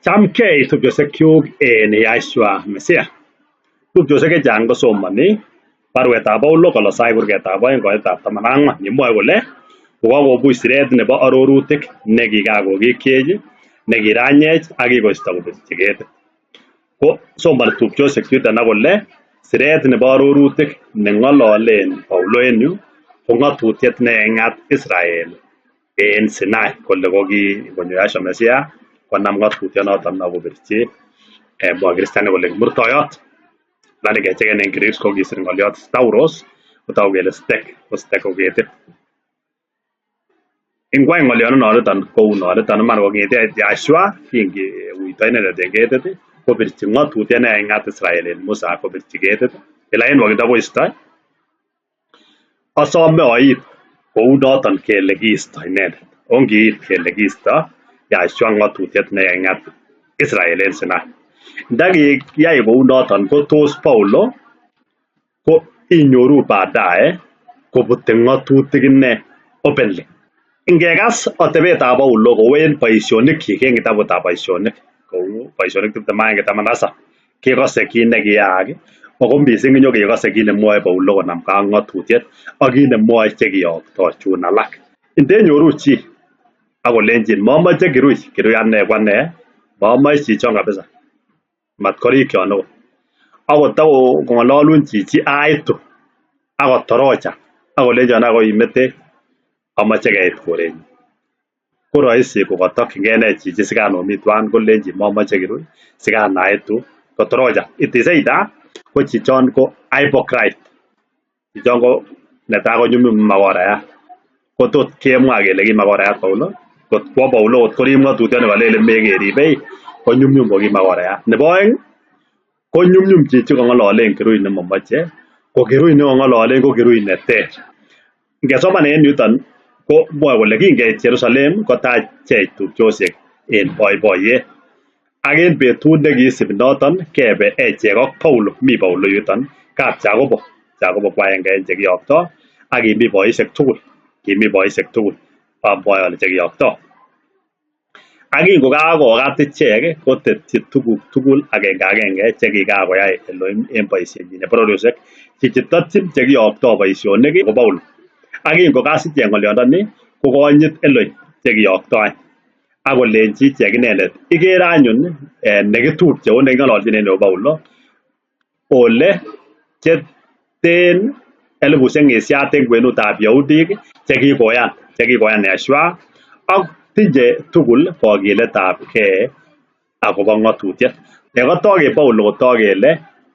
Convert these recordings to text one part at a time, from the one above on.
Chamgei tupchosiekyuk en Yahshua Mesiah. Tupchosiek chechang kosomoni baruetab Paulo Kolosai kurgetab oeng koitab 14 yemwoe kole kokakobuch siret nebo arorutik nekikakokikyech nekiranyech ak kikoisto kobirchi ketit. Ko somoni tupchosiek chuton ak kole siret nebo arorutik neng'ololen Paulo en yu ko ng'atutiet neking'at Israel en Sinai kole koki konyo Yahshua Mesiah konam ng'atutyonoton ak kobirchi mwoe kristianik kole kimurtoyot. Lani kecheken en Greece kokisir ng'olyot stauros kotoku kele stek ko stek ko ketit. Ingwany ng'olyondoniton kou noniton iman kong'eten Yahshua kingewito inendet en ketit kobirchi ng'atutiet nekaking'at Israel en Musa kobirchi ketit ila en nwokindo koisto asome oit kou noton kele kiisto inendet. Ongiit kele kiisto Yahshua ng'atutiet nekaking'at Israel en Sinai. Ndakiyai kou noton ko tos Paulo ko inyoru baadaye kobute ng'atutik ine openly. Ingekas atebetab Paulo kou en boisionikyik en kitabutab boisionik kou boisionik 21:17 kekose kit nekiyaak ako missing inyokekose kit nemwoe Paulo konamgei ak ng'atutiet ak kit nemwoe chekiyokto chun alak. Ndenyoru chi akolenjin momoche kirui, kirui ane ko ane momoche chichon kabisa matkorikyon okot akotokong'ololun chichi aitu akotorocha akolenchon akoi imetech amoche keit korenyun. Ko roisi kokotokyingei ine chichi sikan omi twan kolenjin momoche kirui sikan aitu kotorocha. It is either ko chichon ko hypocrite. Chichon ko netai ko nyumnyum makorayat. Ko tot kemwa kele ki makorayat Paulo kot kwo Paulo kot korib ng'atutioni kolelen mekeribe ko nyumnyum ko ki makorayat. Nebo oeng ko nyumnyum chichi kong'ololen kirui nemomoche ko kirui nekong'ololen ko kirui neter. Ngesoman en yuton ko mwoe kole kingeit Jerusalem kotachech tupchosiek en boiboiyet. Ak en betut nekiisibi noton kebe echek ak Paulo, mi Paulo yuton kap Jakobo. Jakobo ko aenge en chekiyokto ak kimi boisiek tugul, kimi boisiek tugul amwoe ole chekiyokto. Ak kingokakokat ichek kotetyi tuguk tugul agenge agenge chekikakoyai Elohim en boisienyin en bororiosiek. Chichi totyin chekiyokto boisionik ko Paulo. Ak kingokas ichek ng'olyondoni kokonyit Elohim chekiyokto any ak kolenchi ichek inendet ikere anyun nekitupche o neking'ololjin en yu ko Paulo ole cheten elipusiek ng'isiat en kwenutab Yahudik chekikoyan Yahshua ak tinye tugul kokiletabgei akobo ng'atutiet. Kotok en Paulo kotok kele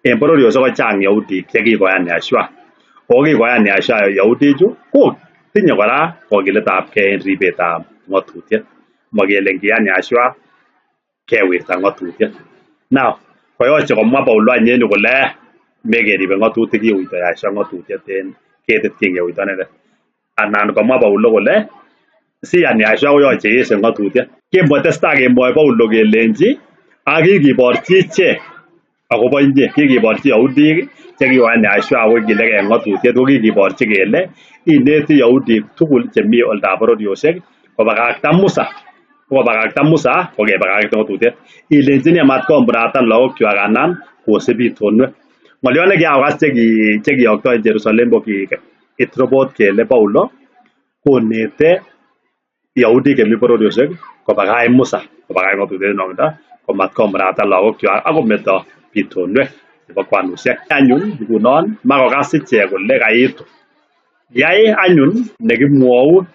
en bororiosiek kochang Yahudik chekikoyan Yahshua. Ako kikoyan Yahshua Yahudichu ko tinye kora kokiletabgei en ribetab ng'atutiet. Mokele ngiyan Yahshua kewirta ng'atutiet. Now koyoche komwa Paulo any en yu kole mekeribe ng'atutik kiwirta Yahshua ng'atutiet en ketit kingewirta inendet. Anan komwa Paulo kole siyan Yahshua koyoche iese ng'atutiet. Kimotestai kemwoe Paulo kelenji ak kikiborchi ichek akobo inye, kikiborchi Yahudik chekikoyan Yahshua ako ikilegei en ng'atutiet ko kikiborchi kele ineti Yahudik tugul chemi oldab bororiosiek kobakakta Musa. Kokobakakta Musa kokebakakta ng'atutiet. Ilenjini amat komuratan lagokyuak anan kosib itonwek. Ng'olyot nekiakokas chekiyokto en Jerusalem ko kiit robot kele Paulo konete Yahudik chemi bororiosiek kobakach Musa, kobakach ng'atutiet nondo komat komuratan lagokyuak ak kometo bitonwek chebo kwanusiek. Anyun ngunon makokas ichek kole kaitu. Yai anyun nekimwoun.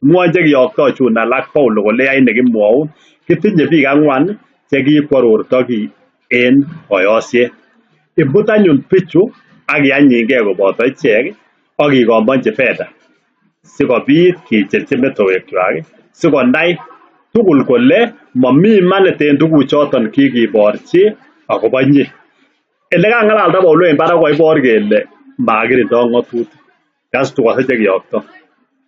Mwoe chekiyokto chun alak Paulo kole yai nekimwoun. Kitinye biik ang'wan chekikwororto kiy en koyosiet. Imut anyun bichu ak ianyinkei koboto ichek ak ikomboanchi fedha sikobit kicherchi metowekwak sikonai tugul kole momi imanit en tuguchoton kikiborchi akobo inye. Elekang'alalda Paulo en barak kokaibor kele makirindo ng'atutik. Kas tukose chekiyokto.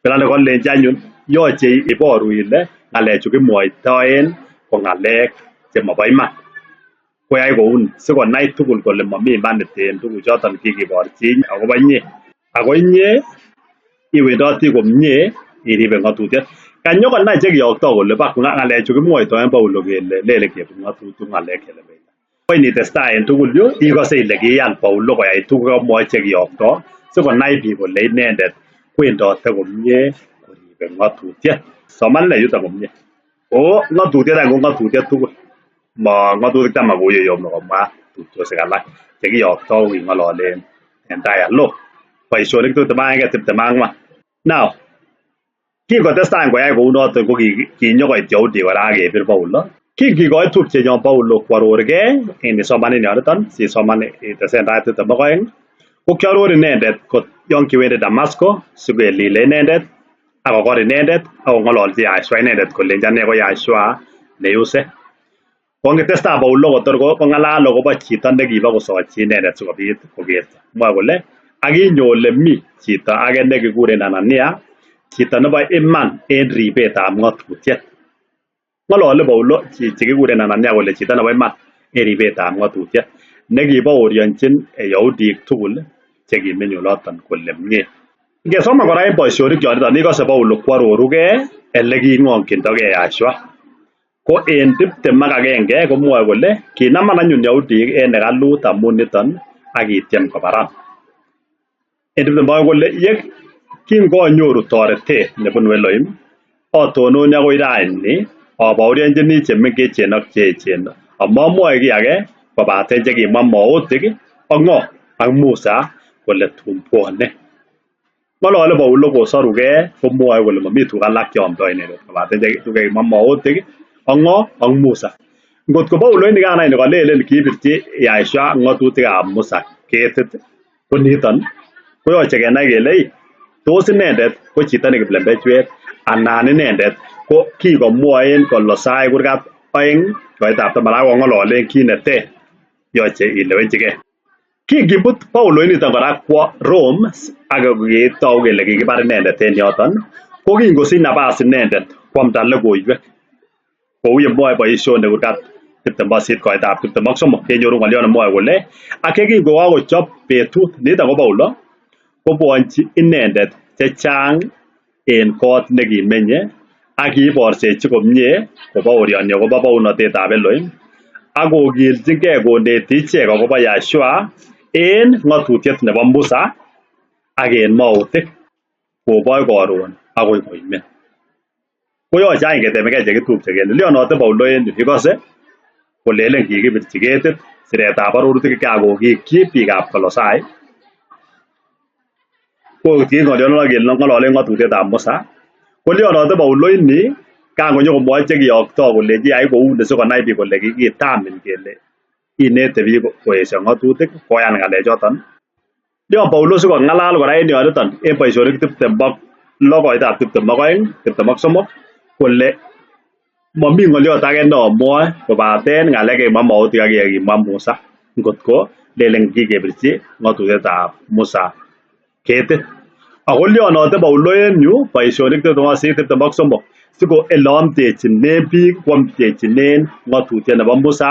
Bilani kolenchi anyun yoche iboru ile ng'alechu kimwoitoen ko ng'alek chemobo iman. Koyai kouni sikonai tugul kole momi imanit en tuguchoton kikiborchi akobo inye. Ako inye iwendoti komie iribe ng'atutiet. Kanyokonai chekiyokto kole ba ng'alechu kimwoitoen Paulo kele lelen kebut ng'atutik ng'alek chelembech. Ko initestai en tugul yu ikose ile kiyan Paulo koyai tuguk komwoe chekiyokto sikonai biik kole inendet kwendote komie koribe ng'atutiet. Soman ine yuton komie. Oo ng'atutiet any ko ng'atutiet tugul. Ma ng'atutik taman kou yeyomo komwa tupchosiek alak chekiyokto koking'ololen entire law. Boisionik 21 24. Now, kingotestai koyai kounoton ko kinyokoit Yahudi kora ak kebir Paulo. Kingikoi tupchenyon Paulo kwororgei en isoman en yoniton sisoman itesentai 22 ko kiaror inendet kot yon kiwendi Damasco sikelile inendet ak kokor inendet ak kong'ololchi Yahshua inendet kolenchi ane ko Yahshua neyuse. Ko ngitestai Paulo kotor kong'alal akobo chito nekibo kosochi inendet sikobit kokerto. Mwoe kole ak kinyo ole mi chito age nekikuren Anania chito nebo iman en ribetab ng'atutiet. Ng'olole Paulo chichi kikuren Anania kole chito nebo iman en ribetab ng'atutiet nekibaorionjin Yahudik tugul chekimeny oloton kole mie. Ngesoman kora en boisionik choniton ikose Paulo kwororugei eleking'ongyindogei Yahshua. Ko en 21 komwoe kole kinaman anyun Yahudik en hekalut amun niton ak kityem kobaran. En 22 kole ye kingonyoru toretet nebunu Elohim atononi akoi raini abaorionjini chemengechen ak cheechen amamwoe kiy age kobaten chekimwa maotik ak ng'o ak Musa kole tun bwone. Ng'olole Paulo kosorugei komwoe kole momi tuguk alak cheomdoo inendet kobaten tuguk chekimwa maotik ak ng'o ak Musa. Ngot ko Paulo inikan any nikolelen kibirchi Yahshua ng'atutikab Musa ketit ko niton koyoche kenai kele tos inendet ko chito nekiplembechwet anan inendet ko kikomwoe en Kolosai kurgat 2 koitab 10 ak kong'ololen kit neter yoche ilewenchigei. Kingimut Paulo initon kora kwo Rome ak ketou kele kikibar inendet en yoton ko kingosich nabas inendet kwamda logoiwek kou yemwoe boisionik kurgat 28 koitab 23 kenyoru ng'oliot nemwoe kole ak yekingokakochob betut niton ko Paulo kobwonchi inendet chechang en kot nekimenye ak kiiborsechi komie kobaorioni akobo bounotetab Elohim ak kokilchigei koneti ichek akobo Yahshua en ng'atutiet nebo Musa ak en maotik koboch koron akoi koimen. Koyoche any ketemengei chekitupche kele lionote Paulo en yu ikose kolelen kikibirchi ketit siretab arorutik kakokikyi biikab Kolosai ko ng'olionono kele ng'ololen ng'atutietab Musa kolionote Paulo ini kangonyokomwoe chekiyokto kolenchi yai kouni sikonai biik kole kikitamin kele inete biik koesio ng'atutik koyan ng'alechoton. Lion Paulo sikong'alal kora en yoniton en boisionik 26 koitab 22 23 kole momi ng'oliot age neomwoe kobaten ng'alek chekimwa maotik ak chekimwa Musa ngot ko lelen kikebirchi ng'atutietab Musa ketit. Ako lionote Paulo en yu boisionik 28 23 siko eleomdechinen biik kwomdechinen ng'atutiet nebo Musa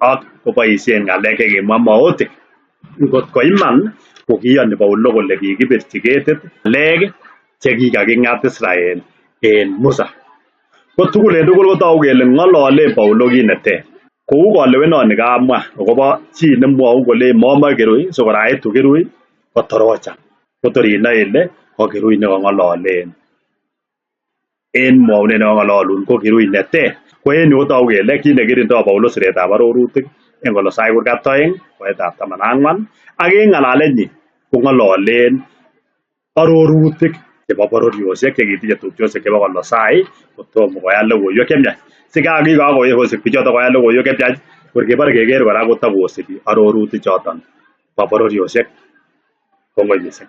ak koboisien ng'alek chekimwa maotik. Ngot ko iman kokiyoni Paulo kole kikibirchi ketit ng'alek chekikaking'at Israel en Musa. Ko tugul en tugul kotogu kele ng'ololen Paulo kit neter. Kou kolewenoni kamwa akobo chi nemwoun kole momoe kirui sikor aitu kirui kotorocha. Kotor inoe ile ko kirui nekong'ololen en mwounet nekong'ololun ko kirui neter. Ko en yu kotogu kele kit nekirindo Paulo siretab arorutik en Kolosai kurgat 2 koitab 14 ak en ng'alalenyin kong'ololen arorutik chebo bororiosiek chekitinye tupchosiek chebo Kolosai kotomo koyan logoiwek chemiach. Sikakikakosib bichoton koyan logoiwek chemiach kor kebore keker kora kotokosibi arorutik choton bo bororiosiek. Kongoi missing.